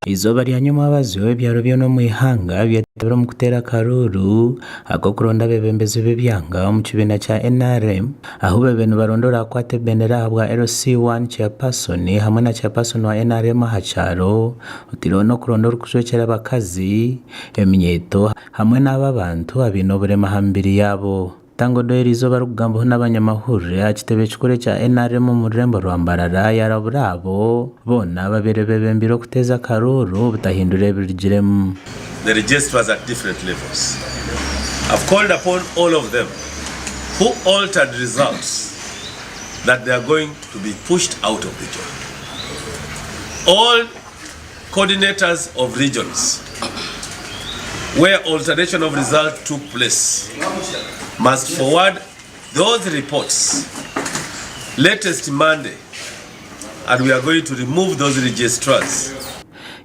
Eizooba rya nyomwabazyo, ebyaro byona omu ihanga byetabire omu kuteera akaruuru ak'okuronda abeebembezi b'ebyanga omu kibiina kya NRM ahu babaire nibaronda oraakwata ebendera ahabwa LC1 Chairperson hamwe na Chairperson wa NRM aha kyaro oteireho n'okuronda orikujwekyera abakazi, eminyeeto hamwe n'abo abantu abaine oburema aha mibiri yaabo. Tanga Odoi eriizooba arikugambaho n'abanyamahurire aha kitebe kikuru ekya NRM omu rurembo rwa Mbarara yarabura abo boona ababaire bebembeire okuteeza akaruuru obutahindura ebirugiremu. The registrars at different levels have called upon all of them who altered results that they are going to be pushed out of the job. All coordinators of regions where alteration of result took place must forward those reports latest Monday and we are going to remove those registrars.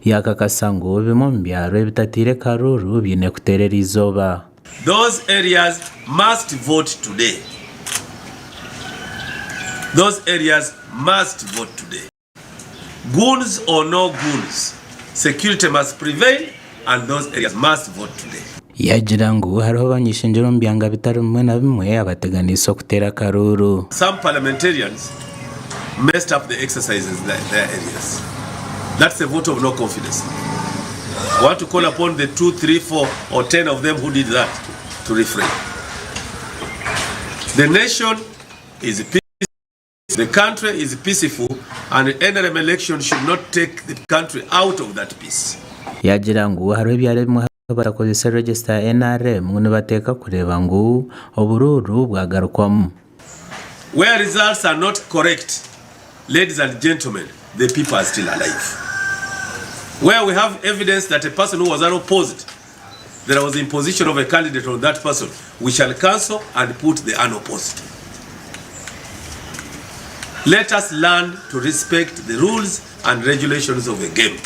Yaakakasa ngu bimwe omu byaro ebitataire karuuru biine kuteera eriizooba. Those areas must vote today. Those areas must vote today. Goons or no goons, security must prevail and those areas must vote today. Yaagira ngu hariho abany'ishengyero omu byanga bitari bimwe na bimwe abateganiise okuteera akaruuru. Some parliamentarians messed up the exercises in their areas. That's a vote of no confidence. I want to call upon the 2, 3, 4 or 10 of them who did that to refrain. The nation is peaceful. The country is peaceful and NRM election should not take the country out of that peace. Yaagira ngu hariho ebyaro ebimwe ahu batakozesa register ya NRM ngu nibateeka kureeba ngu oburuuru bwagarukwamu. Where results are not correct, ladies and gentlemen, the people are still alive. Where we have evidence that a person who was unopposed, there was imposition of a candidate on that person, we shall cancel and put the unopposed. Let us learn to respect the rules and regulations of the game.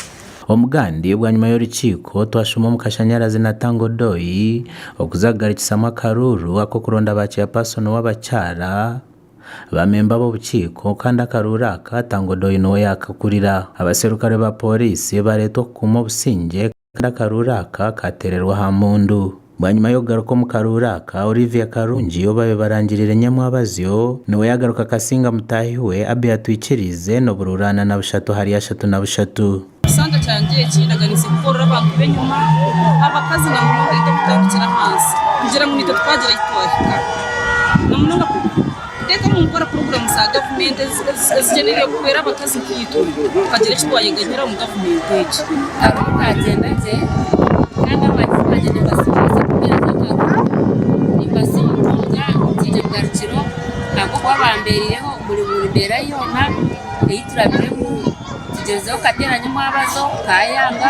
Omugandi bwanyima y'orukiiko twashuma omu kashanyarazi na Tanga Odoi okuza kugarukisamu akaruuru ak'okuronda ba chairperson w'abakyara ba memba b'obukiiko kandi akaruuru aka Tanga Odoi niwe yakakurira. Abaserukare ba pooriisi bareetwa okukuuma obusingye. Kandi akaruuru aka kaateererwa aha mbundu. Bwanyima y'okugaruka omu karuuru aka, Olivia Karungi ou baabaire barangiriire nyamwabazyo, niwe yaagaruka akasinga mutaahi we, Abbey Atwikiriize n'oburuuru 43 ahari 33. Ekisanja kyangye eki ndaganiise kukorera abantu b'enyima, abakazi na munonga itwe okutandikira ahansi kugira ngu naitwe twagira ahi twahika na munonga Kuteeka omu nkora puroguraamu za gavumenti ezigyendereire kuhwera abakazi nkaitwe tukagira eki twayeganyira omu gavumenti egi. Akaruru kagyenda gye kandi abantu bangye nimbasiima kuheereza akaruru. Nimbasiima munonga ntaine bugarukiro ahabw'okuba bambereireho buri mbeera yoona ei turabiremu. Tugyezireho kukateera nyomwabazo kayanga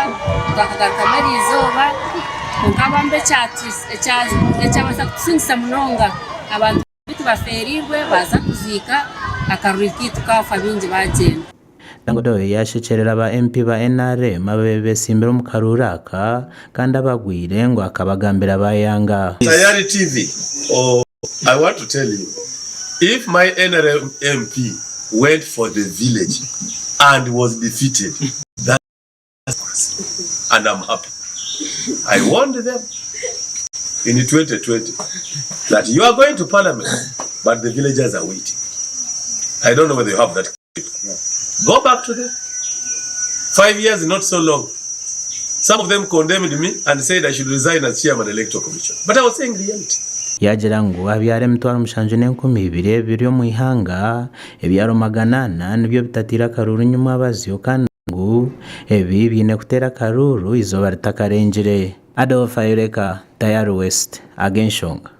twakagarukamu eriizooba kwonka bambe ekyabaasa kutusingisa munonga abantu. Beitu bafeereirwe baaza kuziika, akaruru kaitu kaafa baingi baagyenda. Tanga Odoi yaashekyerera ba MP ba NRM ababaire beesimbire omu karuuru aka kandi abagwire ngu akabagambira baayanga. Tayari TV oh I want to tell you if my NRM MP went for the village and was defeated that's and I'm happy. I warned them in 2020 that you are going to parliament, but the villagers are waiting. I don't know whether you have that clip. Go back to them. 5 years, not so long. Some of them condemned me and said I should resign as chairman electoral commission. But I was saying reality. Yaagira ngu aha byaro 72,000 ebiri omu ihanga, ebyaro 400 nibyo bitataire akaruuru nyomwabazyo kandi ngu ebi biine kuteera akaruuru eizooba ritakarengire. Adolf Ayoleka, Tayari West, Ag'enshonga.